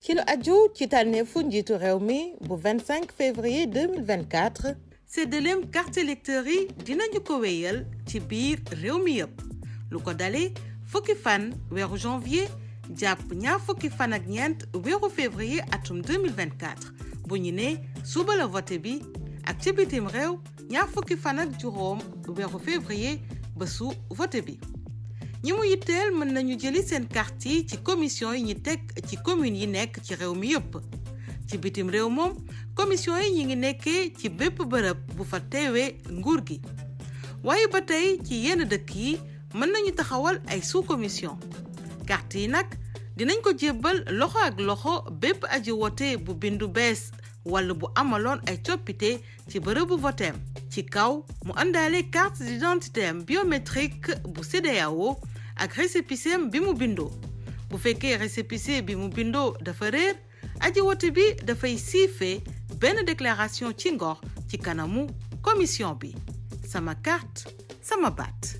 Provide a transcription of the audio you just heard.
ci lu aju ci tànneefu njiitu réew mi bu 25 février 2024 séddaleem carte électeur yi dinañu ko wéyal ci biir réew mi yëpp lu ko dale fukki fan weeru janvier jàpp ñaar fukki fan ak ñeent weeru février atum 2024 bu ñu ne suba la vote bi ak ci bitim réew ñaar fukki fan ak juróom weeru février bésu vote bi ñi mu yitteel mën nañu jëli seen carte yi ci commission yi ñi teg ci commune yi nekk ci réew mi yëpp ci bitim réew moom commission yi ñi ngi nekkee ci bépp bërëb bu fa teewee nguur gi waaye ba tey ci yenn dëkk yi mën nañu taxawal ay sous-commission carte yi nag dinañ ko jébbal loxo ak loxo bépp aji wote bu bindu bees wala bu amaloon ay coppite ci bërëbu voteem ci kaw mu àndaale carte d'identité biométrique bu CEDEAO ak récépissé bi mu bindoo bu fekkee récépissé bi mu bindoo dafa réer aji wote bi dafay siife benn déclaration ci ngor ci kanamu commission bi sama carte sama baat